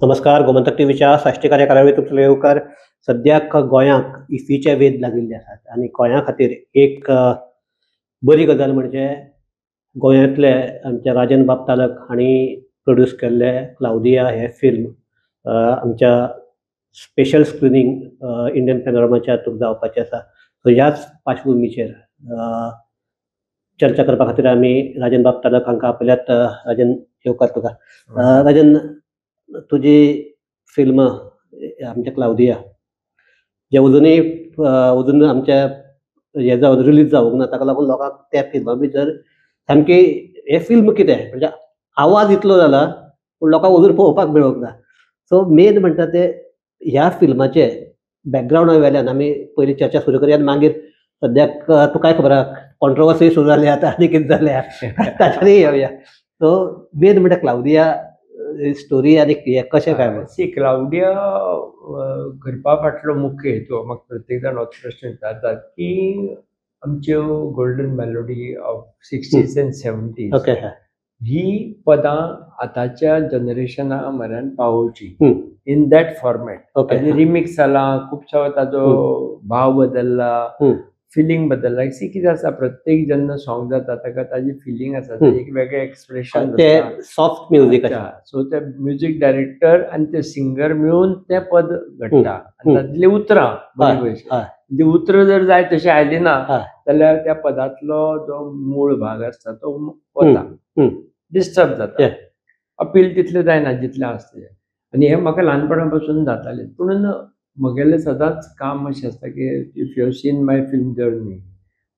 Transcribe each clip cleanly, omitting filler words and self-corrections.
नमस्कार, गोमंतक टीव्हीच्या साश्टी कार्यावळीत तुमचो येवकार. सद्याक गोंयांक इफ्फीचे वेध लागिल्ले आसात आनी गोंया खातीर एक बरी गजाल म्हणजे गोंयांतले आमचे राजन बाब तालक हांणी प्रोड्यूस केल्ले क्लावदिया हे फिल्म आमच्या स्पेशल स्क्रिनींग इंडियन पॅनोरमाच्या हातूंत जावपाचें आसा. सो ह्याच पार्श्वभुमीचेर चर्चा करपा खातीर आमी राजन बाब तालक हांकां आपयल्यात. राजन, येवकार तुका. राजन, तुजी फिल्म आमच्या क्लावदिया जे अजुनूय अजून आमच्या हे जावन रिलीज जावंक ना, ताका लागून लोकांक त्या फिल्मा भितर सामकी हें फिल्म कितें म्हणजे आवाज इतलो जाला पूण लोकांक अजून पळोवपाक मेळूंक ना. सो मेन म्हणटा ते ह्या फिल्माचे बॅकग्रावंडा वेल्यान आमी पयलीं चर्चा सुरू करया आनी मागीर सद्याक तुकाय खबर आहा कॉन्ट्रोवर्सी सुरू जाल्या आतां आनी कितें जाल्या ताचेरय येवया. सो मेन म्हणटा क्लावदिया स्टोरी आनी हें कशें काय म्हणून. सी, क्लावडिया करपा फाटलो मुख्य हेतू, म्हाका प्रत्येक जाण होच प्रश्न विचारतात की आमच्यो golden melody of 60s and 70s ही पदां आतांच्या जनरेशना म्हऱ्यान पावोवची इन that format. आनी रिमिक्स जाला खुबसो, ताजो भाव बदलला, फिलींग बदलला. सी, कितें आसा, प्रत्येक जेन्ना सॉंग जाता ताका ताजी फिलींग आसा, एक वेगळें एक्सप्रेशन. ते सॉफ्ट म्युजीक. सो ते म्युजीक डायरेक्टर आनी ते सिंगर मेळून तें पद घडटा आनी तातूंतलीं उतरां बरी भशेन, ती उतरां जर जाय तशी आयली ना जाल्यार त्या पदांतलो जो मूळ भाग आसता तो वता, डिस्टर्ब जाता, अपील तितलें जायना जितलें आसता. आनी हें म्हाका ल्हानपणा पासून जातालें. पुणून म्हगेलें सदांच काम अशें आसता की if you have seen my film journey,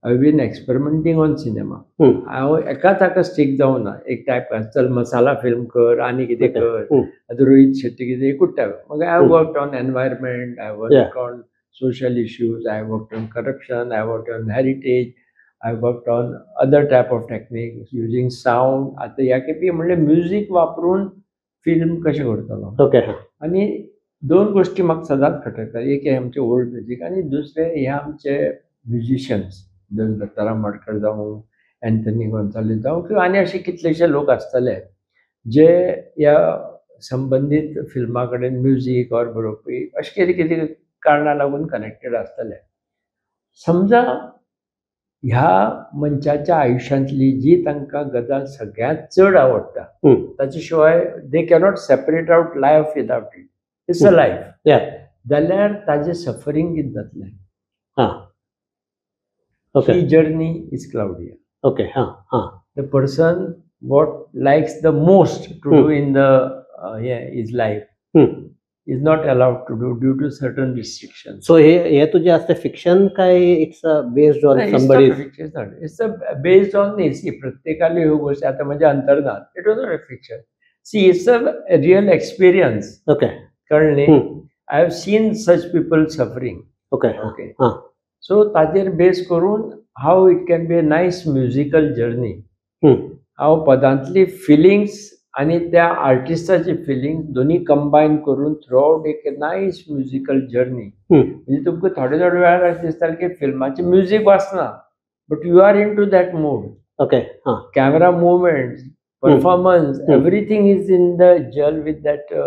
I have been experimenting on cinema. हांव एकाच हाका स्टीक जावना एक टायप, चल मसाला फिल्म कर आनी कितें कर, आतां रोहीत शेट्टी कितें एकूच टायप. मागीर I work on environment, I work on social issues, I worked on corruption, I worked on heritage, I worked on other type of techniques using sound. आतां ह्या खेपी म्हणल्यार म्युजीक वापरून फिल्म कशें करतलो. आनी दोन गोश्टी म्हाका सदांच खटकता, एक हे आमचे ओल्ड म्युजीक आनी दुसरें हे आमचे म्युजिशियन्स, दत्ताराम मडकर जावं, एंथनी गोन्साल्वीस जावं, किंवा आनी अशे कितलेशे लोक आसतले जे ह्या संबंदीत फिल्मा कडेन म्युजीक ऑर बरोवपी अशें कितें कितें कारणां लागून कनेक्टेड आसतले. समजा ह्या मनशाच्या आयुश्यांतली जी तांकां गजाल सगळ्यांत चड आवडटा ताचे शिवाय they cannot separate out life without it, it's a life, जाल्यार ताजें सफरींग कितें जातलें, ही journey is Claudia. The person what likes the most to do in the his life is not allowed to do due to certain restrictions. So हे तुझे असते fiction काय it's based on somebody? It's based on see, प्रत्येकाली ह्यो गोष्टी आतां म्हणजे Antarnad, it was not a fiction. See, it's a real experience. कळ्ळें न्ही? I have seen such people suffering. Okay, so ताजेर बेस करून how it can be a nice musical journey, हांव पदांतली फिलिंग्स आनी त्या आर्टिस्टाची फिलिंग्स दोन्ही कंबायन करून थ्रू आउट एक नायस म्युजिकल जर्नी. म्हणजे तुमकां थोडे थोडे वेळार अशें दिसतालें की फिल्माचें म्युजीक वाचना, but you are into that mood. Camera movement, performance, everything is in the gel with that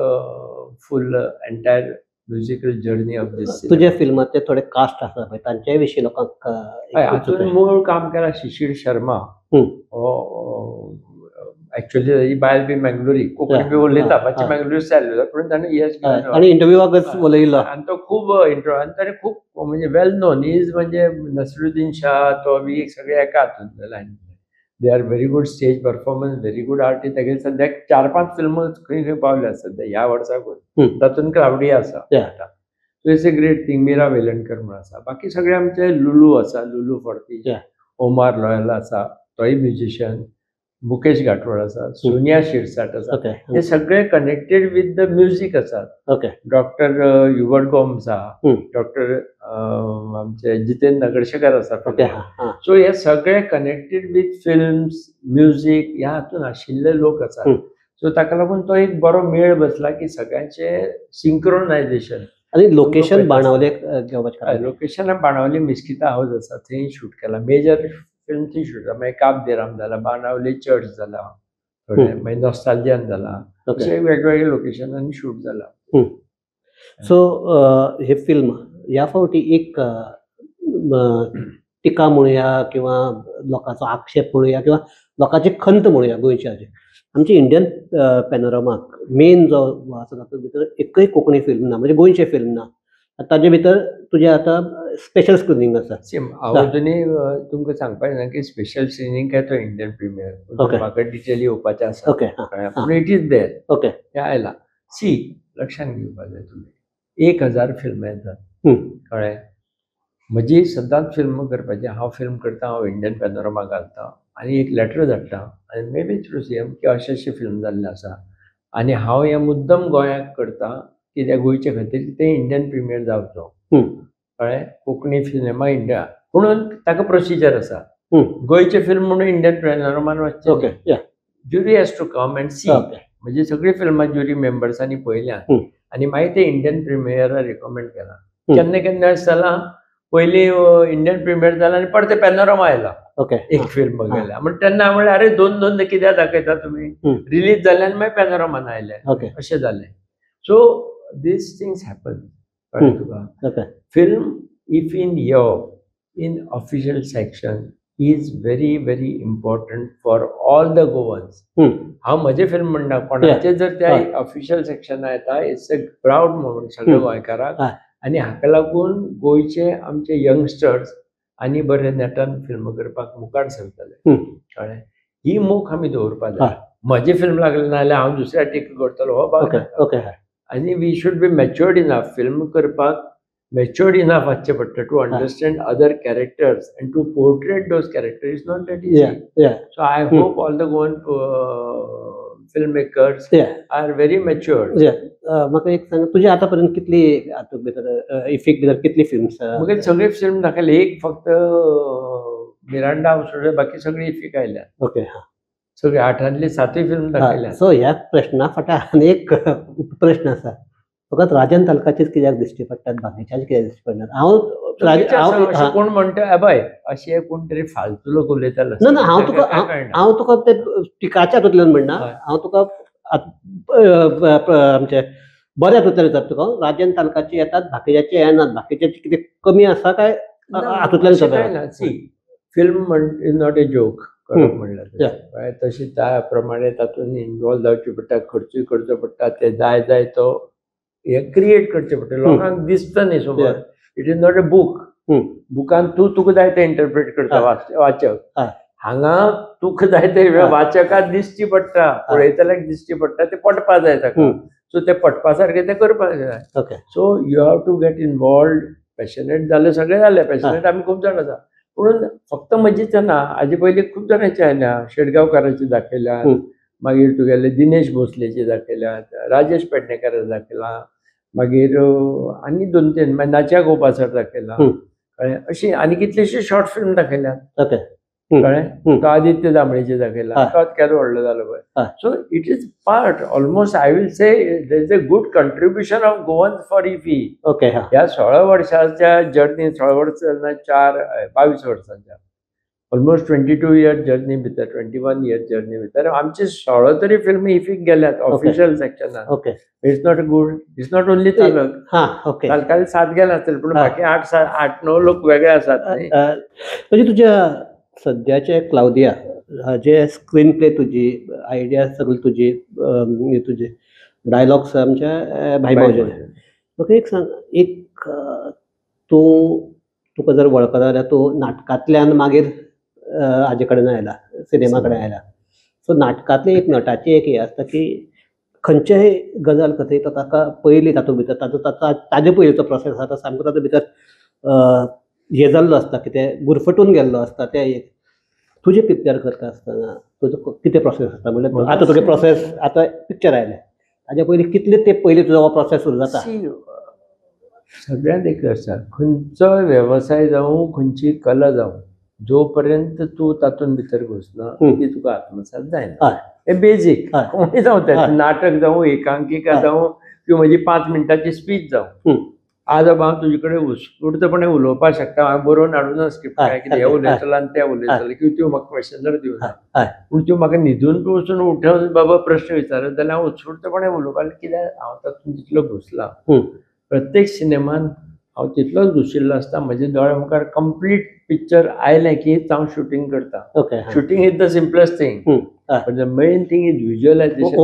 full entire musical journey of this. तुझ्या फिल्मांतले थोडे कास्ट आसा पळय तांचे विशीं लोकांक. हातूंत मूळ काम केला शिशीर शर्मा, हो एक्चुअली ताजी बायल बी मँगलोरी, कोंकणी बी उलयता, मातशी मँगलोरी स्टायल उलयता, पूण ताणें यश आनी इंटरव्यूवाकच उलयलो आनी तो खूब इंटरव्यू आनी ताणें खूब म्हणजे वेल नोन is, म्हणजे नसरुद्दीन शाह तो बी सगळे एका हातूंतले line. They are very good stage performance, very good artist. तागेले सद्याक 4-5 फिल्मां खंय खंय पावल्या सद्या ह्या वर्साकूच, तातूंत क्लावडिया आसा आतां. So it's a great thing. Meera Velankar म्हूण आसा, बाकी सगळे आमचे लुलू आसा, लुलू फॉर्ती, ओमार लॉयल आसा, तोय म्युजिशियन, मुकेश घाटवळ आसा, सोनिया शिरसाट आसा, हे सगळे कनेक्टेड विथ the music आसात. डॉक्टर युबर्ट गोम्स आसा, डॉक्टर आमचे जितेंद्र नगरशेकर आसा. सो हे सगळे कनेक्टेड विथ फिल्म्स, म्युजीक ह्या हातून आशिल्ले लोक आसात. सो ताका लागून तो एक बरो मेळ बसला की सगळ्यांचे सिंक्रोनायझेशन. आनी लोकेशन बाणावले घेवपाचें? लोकेशन बाणावली मिस्किता हावज आसा थंय शूट केला, मेजर फिल्म थंय शूट जाला. मागीर काब दे राम जाला, बाणावली चर्च जाला, थोडे मागीर नॉस्टाल्जियान जाला, अशे वेगवेगळे लोकेशनांनी शूट जाला. सो हे फिल्म ह्या फावटी एक टिका म्हणुया किंवा लोकांचो आक्षेप म्हणुया किंवा लोकांची खंत म्हणुया गोंयच्या, आमची इंडियन पॅनोरमाक मेन जो आसा तातूंत भितर एकय कोंकणी फिल्म ना, म्हणजे गोंयचें फिल्म ना. ताजे भितर तुजें आतां स्पेशल स्क्रिनींग आसा. सेम हांव अजुनूय तुमकां सांगपाक जायना की स्पेशल स्क्रिनींग काय तो इंडियन प्रिमियर, म्हाका डिटेल येवपाचें आसा. ओके, पूण it is there. Okay, तें आयलां. सी, लक्षांत घेवपाक जाय तुमी, 1000 फिल्मां येतात, कळ्ळें. म्हजी सदांच फिल्म करपाची, हांव फिल्म करता, हांव इंडियन पॅनोरमा घालता आनी एक लेटर धाडटा आनी मे बी थ्रू सीएम की अशें अशें फिल्म जाल्लें आसा आनी हांव हें मुद्दम गोंयाक करता कित्याक गोंयचे खातीर तें इंडियन प्रिमियर जावचो, कळ्ळें. कोंकणी सिनेमा इंडिया म्हणून ताका प्रोसिजर आसा. गोंयचें फिल्म म्हणून इंडियन पॅनोरमान वचचें, okay. Jury has to come and see. म्हणजे सगळीं फिल्मां ज्युरी मेंबर्सांनी पळयल्यात आनी मागीर ते इंडियन प्रिमियरा रिकमेंड केलां. केन्ना केन्ना अशें जालां, पयलीं इंडियन प्रिमियर जाला आनी परते पॅनोरमा आयला, ओके, एक फिल्म गेल्या. म्हण तेन्ना हांवें म्हणलें, अरे दोन दोन कित्याक दाखयता तुमी, रिलीज जाले आनी मागीर पॅनोरमान आयले, अशें जालें. सो these things happen, कळ्ळें तुका. Film if in your in official section is very very important for all the Goans. हांव म्हजें फिल्म म्हणना, कोणाचें जर त्या ऑफिशियल सेक्शनां येता, it's a proud moment सगळ्या गोंयकारांक. आनी हाका लागून गोंयचे आमचे यंगस्टर्स आनी बरे नेटान फिल्म करपाक मुखार सरतले, कळ्ळें. ही मोख आमी दवरपाक जाय. म्हजें फिल्म लागलें ना जाल्यार हांव दुसऱ्या टिका करतलो हो भाग. ओके, आनी we should be matured enough, film करपाक मॅच्युअर्ड इनफ आसचें पडटा to understand other characters and to portray those characters. Is not that easy. So I hope all the Goan film makers are very matured. म्हाका एक सांग, तुजे आतां पर्यंत कितली हातूंत भितर इफीक भितर कितली फिल्म्स? म्हाका सगळे फिल्म दाखयले, एक फक्त मिरांडा हाऊस सोडले, बाकी सगळी इफीक आयल्या. ओके, सगळे 8 7 फिल्म दाखयल्या. सो ह्या प्रश्ना फाटल्यान एक प्रश्न आसा, फकत राजन तालकाचेच कित्याक दिश्टी पडटात, बाकीच्याच कित्याक दिश्टी पडनात? हांव कोण म्हणटा अभय अशें कोण तरी फालतू लोक उलयतालो. ना ना, हांव तुका ते टिकाच्या हातूंतल्यान म्हणना, हांव तुका आमचे बऱ्या हातूंतल्यान विचारता तुका, राजन तालकाचे येतात बाकीच्याचे येनात, बाकीच्याचे कितें कमी आसा काय हातूंतल्यान? सी, फिल्म म्हण is not a joke करप म्हणल्यार, तशें त्या प्रमाणे तातूंत इनवॉल्व जावचें पडटा, खर्चूय करचो पडटा, ते जाय जाय तो हे क्रिएट करचें पडटा, लोकांक दिसता न्ही समज. It is not a book. बुकान तूं तुका जाय तें इंटरप्रेट करता वाचक, हांगा तुका जाय ते वाचकाक दिसची पडटा, पळयतल्याक दिसची पडटा, ते पटपा जाय ताका. सो ते पटपा सारकें तें करपाक जाय. So you have to get involved. Passionate जालें सगळें जालें, पॅशनेट आमी खूब जाण आसा, पूण फक्त म्हजीच ना, हाजे पयलीं खूब जाणांची आयल्या, शेटगांवकाराची दाखयल्या, मागीर तुगेले दिनेश भोसलेची दाखयल्यात, राजेश पेडणेकाराची दाखयला, मागीर आनी 2-3 मागीर नाच्या गोपा सर दाखयला, कळ्ळें. अशी आनी कितलीशी शॉर्ट फिल्म दाखयल्यात, कळ्ळें. तो आदित्य जांभळेची दाखयला, तो केदो व्हडलो जालो पळय. So it is part, almost I will say there is a good contribution of Goan for IFFI. Okay, ह्या 16 वर्सांच्या जर्नी, 16 वर्सां 22 वर्सांच्या, ऑलमोस्ट 22 इयर जर्नी भितर, 21 इयर जर्नी भितर आमची 16 तरी फिल्म इफीक गेल्यात ऑफिशियल सेक्शनात. Okay, it's not good, it's not only Talak. Okay, तालकाले 7 गेले आसतले, पूण बाकी 8-9 लोक वेगळे आसात. म्हणजे तुज्या सद्याचे क्लावदिया जे स्क्रीन प्ले, तुजी आयडिया सगळी तुजी, तुजे डायलॉग्स आमच्या भाई भावजे. म्हाका एक सांग, एक तूं तुका जर वळखता जाल्यार तूं नाटकांतल्यान मागीर हाजे कडेन आयला, सिनेमा कडेन आयला. सो नाटकांतलें एक नटाचें एक हें आसता की खंयचेय गजाल करता तो ताका पयलीं तातूंत भितर ताजो ताजे पयलींचो प्रोसेस आसा तो सामको तातूंत भितर हें जाल्लो आसता, कितें गुरफटून गेल्लो आसता. तें एक तुजें पिक्चर करता आसतना तुजो कितें प्रोसेस आसता, म्हणल्यार आतां तुगे प्रोसेस आतां पिक्चर आयलें ताजे पयलीं कितले ते पयलीं तुजो हो प्रोसेस सुरू जाता? सगळ्यांत एक आसा, खंयचोय वेवसाय जावं, खंयची कला जावं, जो पर्यंत तूं तातूंत भितर घुसना ती तुका आत्मसात जायना. हें बेजीक, कोणूय जावं, तें नाटक जावं, एकांकिका जावं, किंवा म्हजी 5 मिनटांची स्पीच जावं, आज बाबा हांव तुजे कडेन उत्स्फूर्तपणे उलोवपाक शकता, हांवें बरोवन हाडून स्क्रिप्ट काय कितें हें उलयतलो आनी तें उलयतलें किंवा त्यो म्हाका क्वेश्चन जर दिवना, पूण त्यो म्हाका न्हिदून वचून उठून बाबा प्रश्न विचारत जाल्यार हांव उत्स्फूर्तपणे उलोवपाक, कित्याक हांव तातूंत तितलो घुसला. प्रत्येक सिनेमान हांव तितलोच घुशिल्लो आसता, म्हज्या दोळ्या मुखार कंप्लीट पिक्चर आयलें की हांव शुटींग करता. Shooting is the simplest thing, but the main thing is visualization.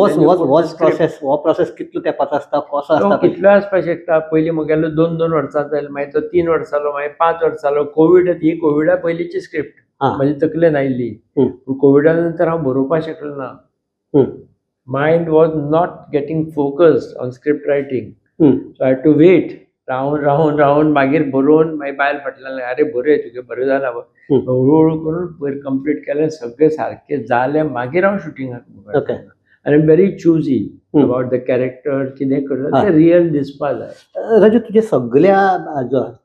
हो प्रोसेस कितलो तेंपाचो आसता, कसो आसता? कितलो आसपाक शकता. पयलीं म्हगेलो 2-2 वर्सां जालें, मागीर तो 3 वर्सां जालो, मागीर 5 वर्सां जालो. कोवीड, ही कोविडा पयलींची स्क्रिप्ट म्हजे तकलेन आयिल्ली, पूण कोविडा नंतर हांव बरोवपाक शकलो ना. Mind was not getting focused on script writing, so I had to wait. रावून रावून रावून मागीर बरोवन मागीर बायल फाटल्यान, अरे बरें तुगे बरें जालां, हळूहळू करून पयर कंप्लीट केलें, सगळें सारकें जालें, मागीर हांव शुटिंगाक. आनी very choosy about the character, कितें करता तें रियल दिसपा जाय. राजू, तुजे सगळ्या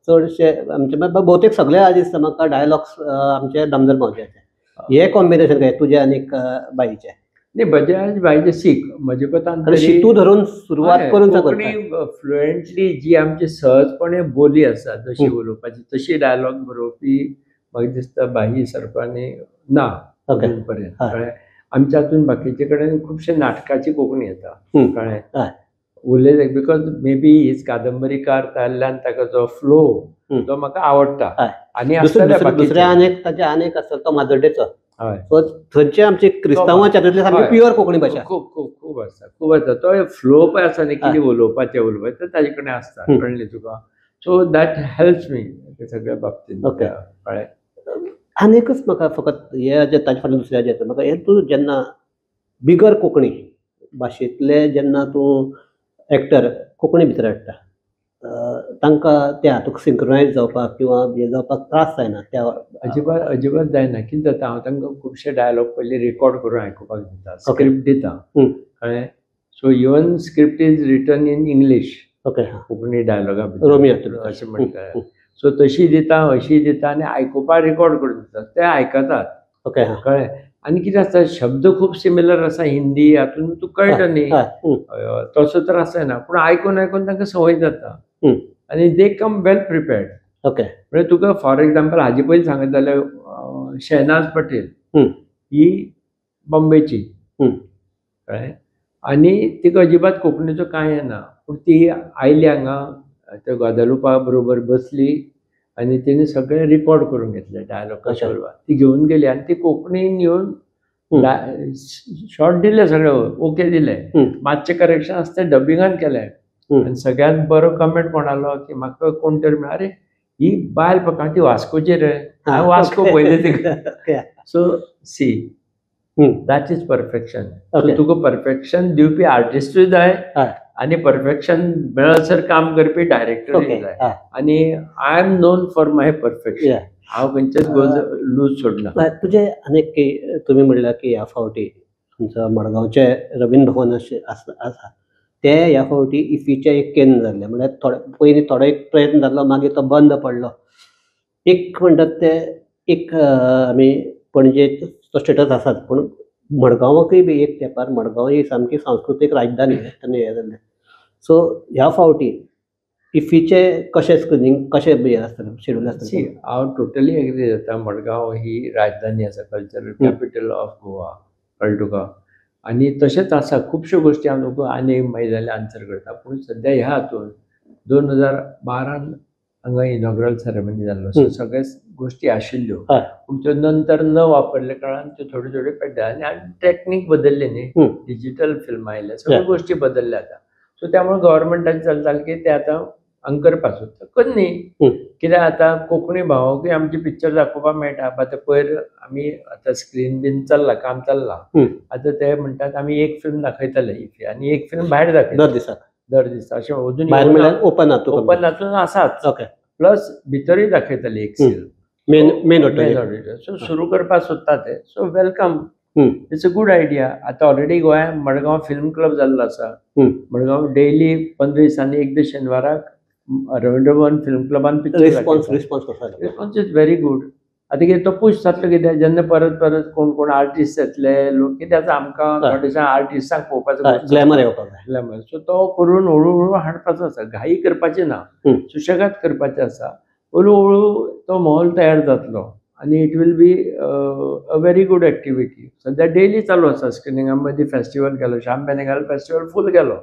चडशे आमचे बहुतेक सगळ्या दिसता म्हाका डायलॉग्स आमचे दामोदर मावज्याचे, हे कॉम्बिनेशन काय तुजे आनीक बाईचें? न्ही, बजाज बाईचे सीख म्हजे कोतान शितू धरून सुरवात करून कोंकणी फ्लुएंटली जी आमची सहजपणे बोली आसा जशी उलोवपाची तशी डायलॉग बरोवपी म्हाका दिसता बाई सारको ना अजून पर्यंत. कळ्ळें, आमच्या हातून बाकीचे कडेन खुबशे नाटकाची कोंकणी येता, कळ्ळें, उलयता, because may be his कादंबरीकार जाल्ल्यान ताका जो फ्लो तो म्हाका आवडटा. आनी दुसऱ्या आनीक ताचे आनीक आसता तो माजोड्डेचो, थंयचे आमचे क्रिस्तांवाच्या सामकी प्युअर कोंकणी भाशा खूब खूब खूब आसता, खूब आसता. तो फ्लो पळय आसा न्ही, कितें उलोवपाचें उलोवपाचें ताजे कडेन आसता, कळ्ळें तुका. सो that helps मी सगळ्या बाबतींत. कळ्ळें. आनीकच म्हाका फकत हे जे ताजे फाटल्यान दुसऱ्या जे म्हाका हें, तूं जेन्ना बिगर कोंकणी भाशेंतले जेन्ना तूं एक्टर कोंकणी भितर हाडटा, तांकां त्या तुका सिंक्रोनायज जावपाक किंवा हें जावपाक त्रास जायना? त्या अजिबात अजिबात जायना. कितें जाता, हांव तांकां खुबशे डायलॉग पयलीं रेकॉर्ड करून आयकुपाक दिता, स्क्रिप्ट दिता, कळ्ळें. So even script is written in English, okay, Konkani डायलॉगा रोमियो अशें म्हणटा. सो तशी दिता, अशी दिता आनी आयकुपाक रेकॉर्ड करून दिता, ते आयकतात, ओके, कळ्ळें. आनी कितें आसता, शब्द खूब सिमिलर आसा हिंदी हातून तुका कळटा न्ही, तसो तर आसना, पूण आयकून आयकून तांकां संवय जाता आनी they come well prepared. Okay, म्हणजे तुका फॉर एक्झाम्पल हाजे पयलीं सांगत जाल्यार शेहनाज पटेल ही बॉम्बेची, कळ्ळें, आनी तिका अजिबात कोंकणीचो कांय येना, पूण ती आयली हांगा त्या ग्वादालुपा बरोबर बसली आनी तिणें सगळें रिकॉर्ड करून घेतलें डायलॉग कशें उलोवप, ती घेवन गेली आनी ती कोंकणीन येवन शॉर्ट दिले, सगळे ओके दिले, मातशें करेक्शन आसता तें डबिंगान केलें. आनी सगळ्यांत बरो कमेंट कोणालो की म्हाका कोण तरी म्हळ्यार, अरे ही बायल पळय ती वास्कोची रे, हांवें वास्को पळयलें तिका. So see that is perfection. तुका परफेक्शन दिवपी आर्टिस्टूय जाय आनी परफेक्शन मेळसर काम करपी डायरेक्टरूय जाय. आनी I am known for my perfection, हांव खंयचेच गोज लूज सोडना. तुजें आनीक की तुमी म्हणल्यार की ह्या फावटी आमचो मडगांवचे रवींद्र भवन आसा ते ह्या फावटी इफीचें एक केंद्र जाल्लें, म्हळ्यार थोडे पयलीं थोडो एक प्रयत्न जाल्लो, मागीर तो बंद पडलो. एक म्हणटात ते एक आमी पणजे तो स्टेटस आसात, पूण मडगांवाकय बी एक तेंपार मडगांव ही सामकी सांस्कृतीक राजधानी तेन्ना हें जाल्लें. सो ह्या फावटी इफीचें कशें स्क्रिनींग कशें हें आसतलें, शेड्यूल आसतलें? हांव टोटली एग्री जाता. मडगांव ही राजधानी आसा, कल्चरल कॅपिटल ऑफ गोवा, कळ्ळें तुका. आनी तशेंच आसा खुबश्यो गोश्टी हांव लोक आनी मागीर जाल्यार आन्सर करता, पूण सद्या ह्या हातून 2012 हांगा इनॉग्रल सेरेमनी जाल्लो, सो सगळे गोश्टी आशिल्ल्यो, पूण त्यो नंतर न वापरल्या कारणान त्यो थोड्यो थोड्यो पेड्ड्या आनी टॅक्नीक बदल्ली न्ही, डिजिटल फिल्मां आयल्या, सगळ्यो गोश्टी बदल्ल्या आतां. सो त्यामुळे गव्हर्मेंटान चलतालें की ते आतां हांगा करपाक सोदता, कर न्ही, कित्याक आतां कोंकणी भावाकूय आमचे पिक्चर दाखोवपाक मेळटा. आतां पयर आमी आतां स्क्रीन बीन चल्लां, काम चल्लां, आतां ते म्हणटात आमी एक फिल्म दाखयतले इफी आनी एक फिल्म भायर दाखयतले दर दिसाक, दर दिसा अशें अजून ओपन ओपन हातून आसाच, प्लस भितरूय दाखयतले एक film main auditor. सो सुरू करपाक सोदता ते, so welcome, it's a good idea. आतां ऑलरेडी गोंयांत मडगांव फिल्म क्लब जाल्लो आसा, मडगांव डेली 15 दिसांनी एकदां शेनवाराक रवींद्र भवन film क्लबान picture. Response response response is very good. आतां कितें तो पूश जातलो कित्याक जेन्ना परत परत कोण कोण आर्टिस्ट येतले लोक कितें आतां आमकां थोडेशे आर्टिस्टांक पळोवपाचो ग्लॅमर येवपाक जाय. ग्लॅमर. सो तो करून हळू हळू हाडपाचो आसा, घाई करपाची ना, सुशेगाद करपाचें आसा. हळू हळू तो माहोल तयार जातलो आनी it will be a very good activity. सद्या डेली चालू आसा स्क्रिनिंगा. मदीं फेस्टिवल केलो, श्याम बेनेगल फेस्टिवल फूल गेलो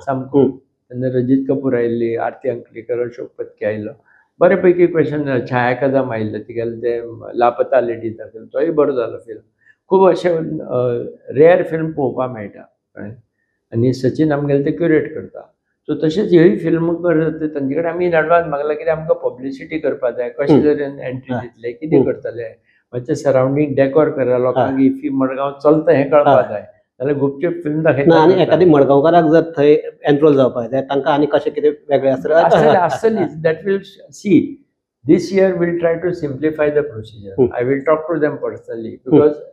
सामको. तेन्ना रंजीत कपूर आयिल्ली, आरती अंकलीकर, अशोक पत्की आयिल्लो, बरे पैकी क्वेश्चन. छाया कदम आयिल्लें, तिगेलें तें लापता लेडीज दाखयलें, तोय बरो जालो फिल्म. खूब अशे रेयर फिल्म पळोवपाक मेळटा, कळ्ळें. आनी सचिन आमगेले ते क्युरेट करता. सो तशेंच ह्यूय फिल्म तांचे कडेन आमी इन एडवान्स मागलां कित्याक आमकां पब्लिसिटी करपाक जाय, कशें तरेन एंट्री दितले, कितें करतले, मातशें सरावंडींग डेकोर करा, लोकांक इफ्फी मडगांव चलता हें कळपाक जाय. जाल्यार गुपचूप फिल्म दाखयता. आनी एखादी मडगांवकाराक जर थंय एनरोल जावपाक जाय तांकां आनी कशें कितें वेगळें आसतलें आसतली. That will see this year will try to simplify the procedure. I will talk to them personally because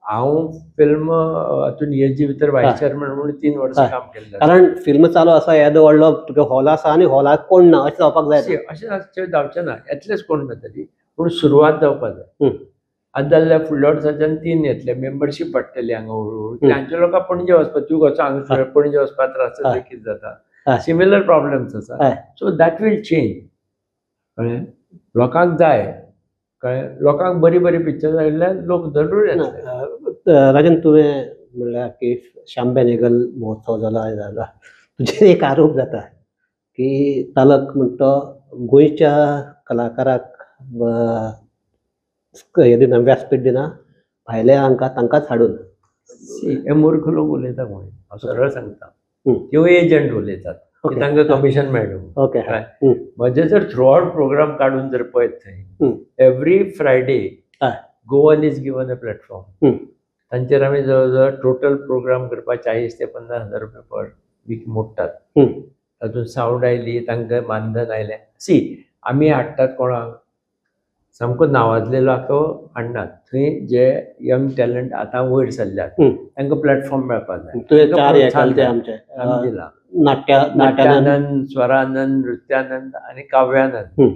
हांव फिल्म हातून हेजी भितर वायस चेअरमॅन म्हणून 3 वर्सां काम केल्लें. कारण फिल्म चालू आसा, येदो व्हडलो तुगे हॉल आसा आनी हॉलाक कोण ना अशें जावपाक जाय. अशें जावचें ना, येतलेच कोण ना तरी, पूण सुरवात जावपाक जाय. आतां जाल्यार फुडल्या वर्साच्यान 3 येतले, मेंबरशीप वाडटली हांगा हळू हळू. हांचे लोकांक पणजे वचपाक, तूं कसो हांगा पणजे वचपाक त्रास जाता, कितें जाता, सिमिलर प्रॉब्लम्स आसा. सो that will change, कळ्ळें. लोकांक जाय, कळ्ळें, लोकांक बरी बरी पिक्चर जाय लोक जरूर येतले. राजन, तुवें म्हणल्यार की श्याम बेनेगल महोत्सव जाला जाला, तुजेर एक आरोप जाता की तालक म्हणटा गोंयच्या कलाकाराक हे दिना, व्यासपीठ दिना, भायल्या हांकां तांकांच हाडून. हे मूर्ख लोक उलयता कोण, हांव सरळ सांगता, त्यो एजंट उलयतात की तांकां कमिशन मेळ्ळें. ओके. म्हजे जर थ्रू आवट प्रोग्राम काडून जर पळयत थंय every Friday Goan is given a platform. तांचेर आमी जवळ जवळ टोटल प्रोग्राम करपाक 40 ते 50 हजार रुपया पर वीक मोडटात. तातूंत सावंड आयली, तांकां मानधन आयलें. सी आमी हाडटात कोणाक सामको नांवाजलेलो तो हाडनात, थंय जे यंग टॅलंट आतां वयर सरल्यात तांकां प्लॅटफॉर्म मेळपाक जाय. आमी दिला नाट्यानंद, स्वरानंद, नृत्यानंद आनी काव्यानंद.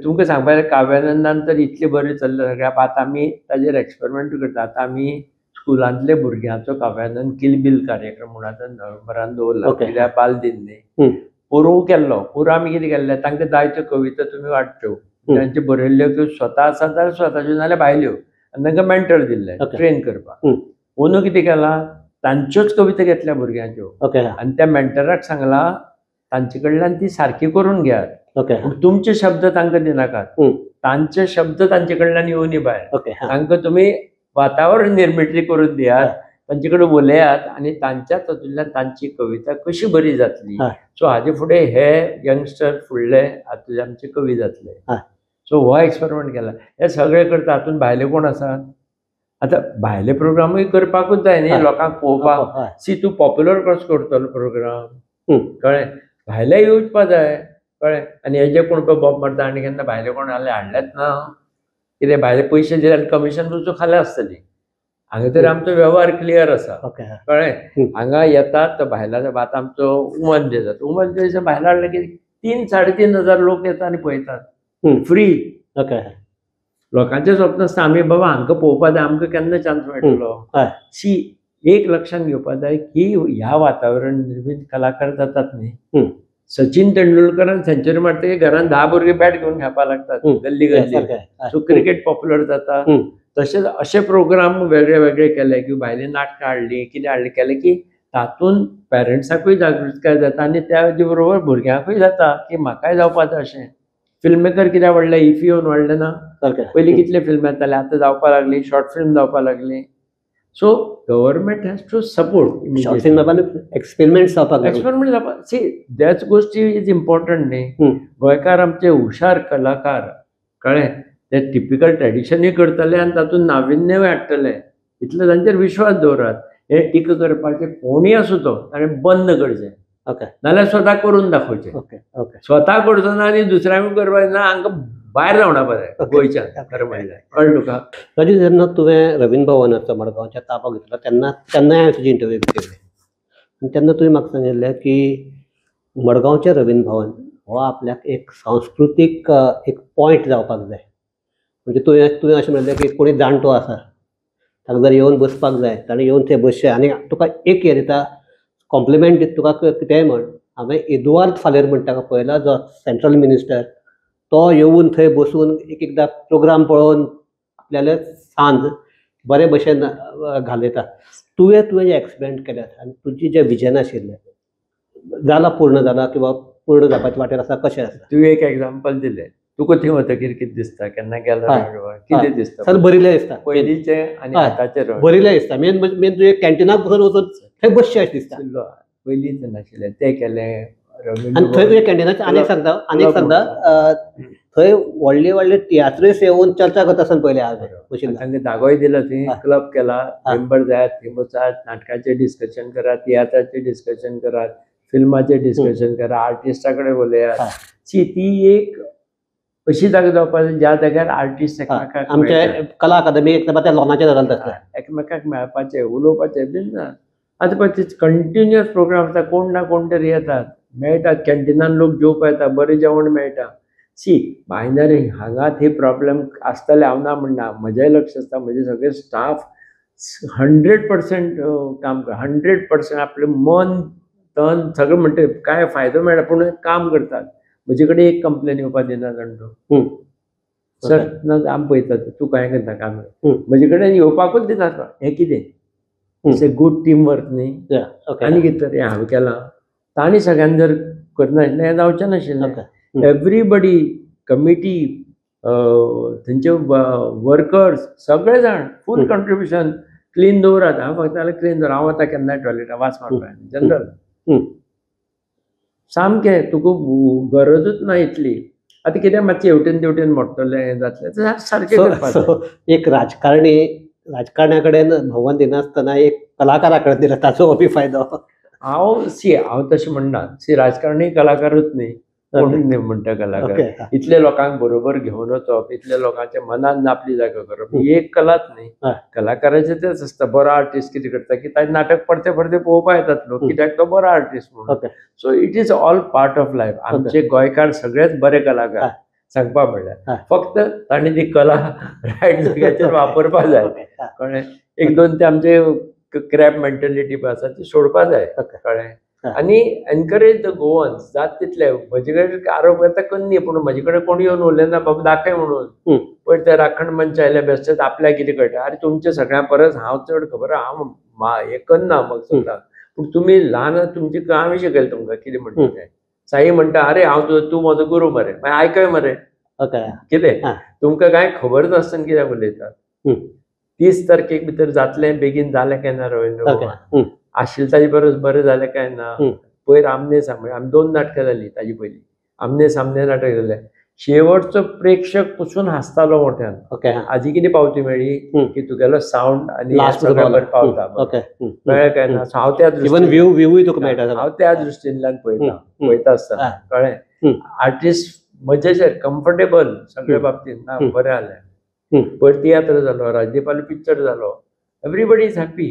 तुमकां सांगपाक जाय काव्यानंदान तर इतलें बरें चल्लें सगळें. आतां आमी ताजेर एक्सपेरिमेंट करता. आतां आमी स्कुलांतले भुरग्यांचो काव्यानंद किलबील कार्यक्रम म्हणून आतां नोव्हेंबरान दवरला, कित्याक बाल दिन न्ही. पोरूं केल्लो, पोरूं आमी कितें केल्लें, तांकां जायत्यो कविता तुमी वाडच्यो, तांच्यो बरयल्ल्यो त्यो स्वता आसा जाल्यार स्वताच्यो, नाजाल्यार भायल्यो, आनी तांकां मेंटर दिल्ले ट्रेन करपाक. अंदू कितें केलां, तांच्योच कविता घेतल्या भुरग्यांच्यो आनी त्या मेंटराक सांगलां तांचे कडल्यान ती सारकी करून घेयात, तुमचे शब्द तांकां दिनाकात, तांचे शब्द तांचे कडल्यान येवनी भायर, तांकां तुमी वातावरण निर्मिती करून दियात, तांचे कडेन उलयात आनी तांच्या तातूंतल्यान तांची कविता कशी बरी जातली. सो हाजे फुडें हे यंगस्टर फुडले आतां आमचे कवी जातले. सो हो एक्सपेरिमेंट केला. हे सगळे करता. हातूंत भायले कोण आसात, आतां भायले प्रोग्रामूय करपाकूच जाय न्ही लोकांक पळोवपाक. सी तूं पॉप्युलर कसो करतलो प्रोग्राम, कळ्ळें, भायले येवपा जाय, कळ्ळें. आनी हेजे कोण पळय बोब मारता आनी केन्ना भायले कोण हाडले हाडलेच ना, कितें भायले पयशे दिले आनी कमिशन तुजो खाल्या आसतली. हांगा तर आमचो वेव्हार क्लियर आसा, कळ्ळें. हांगा येतात तो भायला आतां आमचो उमन डे जाता, उमन डे भायला हाडले की 3 3.5 हजार लोक येता आनी पळयतात फ्री. लोकांचें स्वप्न आसता आमी बाबा हांकां पळोवपाक जाय, आमकां केन्ना चान्स मेळटलो. सी एक लक्षांत घेवपाक जाय की ह्या वातावरण निर्मीत कलाकार जातात न्ही. सचिन तेंडुलकरान सेंचुरी मारतकीर घरान 10 भुरगे बॅट घेवन खेळपाक लागतात गल्ली गल्ली. सो क्रिकेट पॉप्युलर जाता. तशेंच अशे प्रोग्राम वेगळे वेगळे केले की भायली नाटकां हाडलीं, कितें हाडलें केलें की तातूंत पेरंट्साकूय जागृतकाय जाता आनी त्या बरोबर भुरग्यांकूय जाता की म्हाकाय जावपाक जाय अशें. फिल्म मेकर कित्याक वाडले, इफ्फी येवन वाडले ना. पयलीं कितले फिल्म येताले, आतां जावपाक लागली, शॉर्ट फिल्म जावपाक लागली. So government has to support. Short film experiment जावपाक, एक्सपेरिमेंट जावपाक. सी त्याच गोश्टी is important न्ही. गोंयकार आमचे हुशार कलाकार, कळ्ळें, ते टिपिकल ट्रेडिशनूय करतले आनी तातूंत नाविन्यूय हाडटले. इतले तांचेर विश्वास दवरात. हे टिका करपाचें कोणूय आसूं तो ताणें बंद करचें, नाल्यार स्वता करून दाखोवचें. स्वता करचो ना आनी दुसऱ्यांकूय करपाक ना, हांकां भायर धांवडावपा जाय गोंयच्यान, खरें म्हणल्यार. कळ्ळें तुका? राजू, जेन्ना तुवें रवींद्र भवनाचो मडगांवच्या ताबो घेतलो तेन्ना तेन्नाय हांवें तुजी इंटरव्यू केल्ली आनी तेन्ना तुवें म्हाका सांगिल्लें की मडगांवचें रवींद्र भवन हो आपल्याक एक सांस्कृतीक एक पॉयंट जावपाक जाय. म्हणजे तुवें अशें म्हणलें की कोणी जाणटो आसा ताका जर येवन बसपाक जाय ताणें येवन थंय बसचें आनी तुका एक हें दिता कॉम्प्लिमेंट दिता तुका कितेंय म्हण. हांवें एदुआर्द फालेर म्हणटा पळयला जो सेंट्रल मिनिस्टर, तो येवन थंय बसून एक एकदां प्रोग्राम पळोवन आपल्याले सांज बरे भशेन घालयता. तुवें तुवें जे एक्सपेरिमेंट केल्यात आनी तुजी जें विजन आशिल्लें जाला पूर्ण जाला किंवा पूर्ण जावपाचे वाटेर आसा, कशें आसा? तुवें एक एग्जाम्पल दिलें, तुका थंय वतकीर कितें दिसता, केन्ना गेलो कितें दिसता? सर बरिल्लें दिसता पयलींचें आनी आतांचें बरिल्लें दिसता. मेन मेन तुवें कॅन्टिनाक बसून वचून थंय बसचें अशें दिसता. पयलींच नाशिल्लें तें केलें. आनी थंय तुवें कॅन्टिनाचें आनी एक सांगता, थंय व्हडले व्हडले तियात्रीस येवन चर्चा करता आसतना पयले हांवें बशिल्लें. तांकां जागोय दिला, थंय क्लब केला, मेंबर जायात थंय बसात, नाटकाचें डिस्कशन करात, तियात्राचें डिस्कशन करात, फिल्माचें डिस्कशन करात, आर्टिस्टा कडेन उलयात. सी ती एक अशी जागा जावपाक जाय ज्या जाग्यार आर्टिस्ट एकामेकाक आमचे कला अकादमी एक त्या लॉनाचेर जाता, एकामेकाक मेळपाचें उलोवपाचें बीन ना. आतां पळय कंटिन्युअस प्रोग्राम आसता, कोण ना कोण तरी येतात मेळटात, कॅन्टिनान लोक जेवपाक येता, बरें जेवण मेळटा. सी बायनरी हांगा थंय प्रॉब्लम आसतले, हांव ना म्हणना, म्हजेंय लक्ष आसता, म्हजे सगळे स्टाफ 100% काम कर, 100% आपलें मन तन सगळें म्हणटा काय फायदो मेळटा पूण काम करतात. म्हजे कडेन एक कंप्लेन येवपाक दिना जाण तूं सर ना, आमी पळयतात तूं कांय करता काम, म्हजे कडेन येवपाकूच दिना. हें कितें it's a good team work न्ही. आनी कितें तरी हांवें केलां, तांणी सगळ्यांनी जर करनाशिल्लें हें जावचें नाशिल्लें. एवरीबडी कमिटी, थंयचे वर्कर्स सगळे जाण फूल कंट्रिब्युशन. क्लीन दवरात, हांव फक्त जाल्यार क्लीन दवर, हांव वता केन्नाय टॉयलेटा वास मारपाक जनरल सामकें तुका गरजूच ना इतली. आतां कितें मातशें हेवटेन तेवटेन मोडटलें हें जातलें सारकें करपाक. एक राजकारणी राजकारण्या कडेन भोवन दिनासतना एक कलाकारा कडेन दिला ताचो बी फायदो. हांव सी हांव तशें म्हणना, सी राजकारणी कलाकारूच न्ही, कोण न्ही म्हणटा कलाकार. इतले लोकांक बरोबर घेवन वचप, इतले लोकांच्या मनान आपली जागा करप ही एक कलाच न्ही. कलाकाराचें तेच आसता, बरो आर्टिस्ट कितें करता की ताजें नाटक परते परते पळोवपाक येतात लोक, कित्याक तो बरो आर्टिस्ट म्हणून. So it is all part of life. आमचे गोंयकार सगळेच बरे कलाकार सांगपा म्हणल्यार, फक्त तांणी ती कला रायट जाग्याचेर वापरपा जाय. कळ्ळें? एक दोन ते आमचे क्रॅप मेंटेलिटी आसा ती सोडपा जाय. कळ्ळें? आनी एनकरेज the Goans जात तितले. म्हजे कडेन आरोप करता कन्नी, पूण म्हजे कडेन कोण येवन उलयना बाबा दाखय म्हणून. पयर ते राखण मंच आयले बेश्टेच आपल्याक कितें कळटा, आरे तुमच्या सगळ्यां परस हांव चड खबर, हांव हें करना म्हाका स्वता, पूण तुमी ल्हान तुमचे हांवें शिकयलें तुमकां कितें म्हणटा तें. साई म्हणटा अरे हांव तूं म्हजो गुरू मरे, मागीर आयकय मरे कितें तुमकां कांय खबरच आसतना कित्याक उलयतात. 30 तारखेक भितर जातलें, बेगीन जालें काय ना रवींद्र भवन आशिल्लें ताजे परस बरें जालें काय ना. पयर आमने सामने आमी 2 नाटकां जालीं ताजे पयलीं, आमने सामने नाटक जालें, शेवटचो प्रेक्षक पसून हांसतालो मोठ्यान. आजी कितें पावती मेळ्ळी की तुगेलो सावंड आनी सगळें बरें पावता, कळ्ळें काय ना. हांव त्या दृश्टीन हांव त्या दृश्टींतल्यान पळयता पळयता आसतना, कळ्ळें. आर्टिस्ट मजेशीर कम्फर्टेबल सगळे बाबतींत ना, बरें जालें. पयर तियात्र जालो, राजदीपालो पिक्चर जालो, एवरीबडी is happy.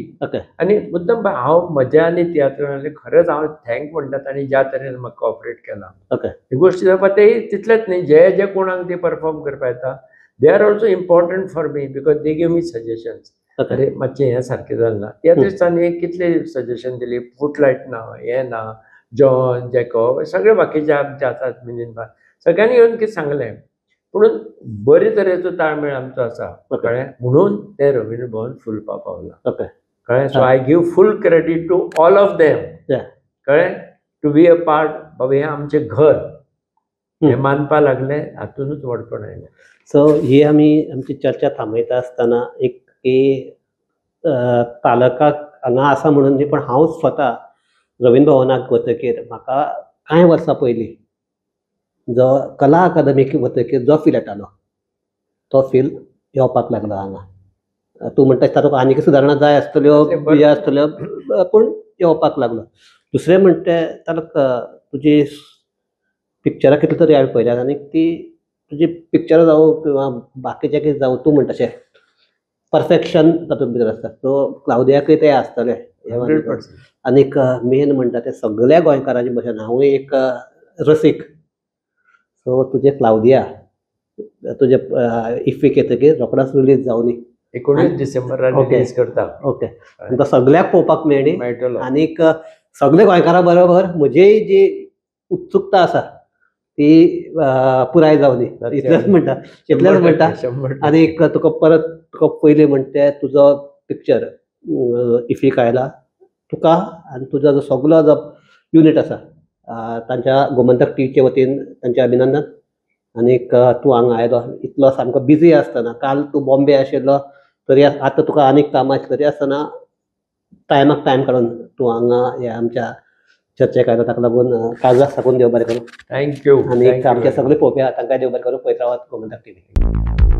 आनी मुद्दम हांव म्हज्या आनी तियात्रान खरेंच हांव thank म्हणटा तांणी ज्या तरेन म्हाका कॉपरेट केलां. ही गोश्टी जावपा ते तितलेच न्ही, जे जे कोणाक ते परफॉर्म करपा येता, they are also important for me because they give me suggestions. अरे मातशें हें सारकें जालें ना, तियात्रिस्टांनी कितले सजेशन दिली, फुटलायट ना, हें ना, जॉन जॅकॉब सगळे बाकीचे आमचे आसात मिनीन बाय सगळ्यांनी येवन कितें सांगलें. पूण बरे तरेचो ताळमेळ आमचो आसा, कळ्ळें, म्हणून तें रवींद्र भवन फुलपा पावलां. कळ्ळें. So I give full credit to all of them. कळ्ळें, टू बी अ पार्ट. बाबा हें आमचें घर हें मानपा लागलें, हातूनच व्हडपण आयलें. सो ही आमी आमची चर्चा थांबयता आसतना एक की तालकाक हांगा आसा म्हणून न्ही, पण हांव स्वता रवींद्र भवनाक वतकीर म्हाका कांय वर्सां पयलीं जो कला अकादमीक वतकीर जो फील येतालो तो फील येवपाक लागलो हांगा. तूं म्हणटा तातूंत आनीक सुदारणा जाय आसतल्यो, हें आसतल्यो, पूण येवपाक लागलो. दुसरें म्हणटा ताका तुजी पिक्चरां कितलीं तरी हांवें पळयल्यात आनी ती तुजी पिक्चरां जावं किंवा बाकीचें कितें जावं, तूं म्हणटा तशें परफेक्शन तातूंत भितर आसता. सो क्लावदियाकय तें आसतलें. आनीक मेन म्हणटा तें सगळ्या गोंयकारांचे भशेन हांवूय एक रसीक. सो तुजें क्लावदिया तुजे इफ्फीक येतकीर रोखडोच रिलीज जावनी. 19 डिसेंबराक रिलीज करता. ओके, तो सगळ्याक पळोवपाक मेळणी मेळटलो. आनीक सगळे गोंयकारां बरोबर म्हजीय जी उत्सुकता आसा ती पुराय जावनी, इतलेंच म्हणटा, इतलेंच म्हणटा. आनीक तुका परत तुका पयलीं म्हणटा तुजो पिक्चर इफीक आयला, तुका आनी तुजो जो सगलो जो युनीट आसा तांच्या गोमंतक टीव्हीचे वतीन तांचें अभिनंदन. आनीक तूं हांगा आयलो इतलो सामको बिजी आसतना, काल तूं बॉम्बे आशिल्लो तरी आतां तुका आनीक कामां आसलीं तरी आसतना टायमाक टायम काडून तूं हांगा ह्या आमच्या चर्चेक आयलो, ताका लागून काळजाक साकून देव बरें करूं. Thank you. आनी आमचे सगळे पळोवपी आहा तांकां देव बरें करूं. पळयत रावात गोमंतक टीव्ही.